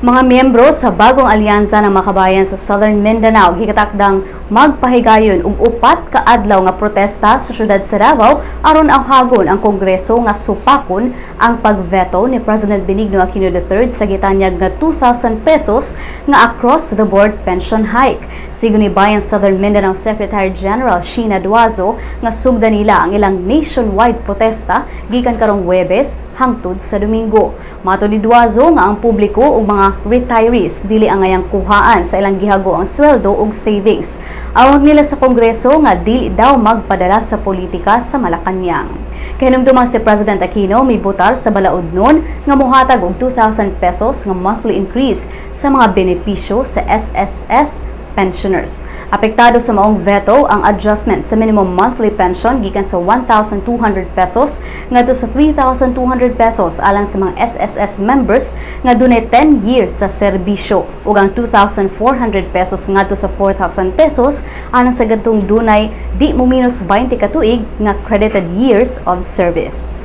Mga miyembro sa Bagong Alyansa ng Makabayan sa Southern Mindanao gikatakdang magpahigayon og 4 ka adlaw nga protesta sa syudad sa Davao aron awhagon ang Kongreso nga supakon ang pagveto ni President Benigno Aquino III sa gitanyag nga 2,000 pesos nga across the board pension hike. Sigon ni Bayan Southern Mindanao Secretary General Sheena Duazo nga sugda nila ang ilang nationwide protesta gikan karong Huwebes hangtod sa Domingo. Matod ni Duazo nga ang publiko ug mga retirees dili angayang kuhaan sa ilang gihagoang sweldo ug savings. Awhag nila sa Kongreso nga dili daw magpadala sa politika sa Malacañang. Kahinumdumang si President Aquino mibutar sa balaodnon nga mohatag og 2,000 pesos nga monthly increase sa mga benepisyo sa SSS pensioners. Apektado sa maong veto ang adjustment sa minimum monthly pension gikan sa 1,200 pesos ngadto sa 3,200 pesos alang sa mga SSS members nga dunay 10 years sa serbisyo ug ang 2,400 pesos ngadto sa 4,000 pesos alang sa kadtong dunay di mo minus 20 ka tuig nga credited years of service.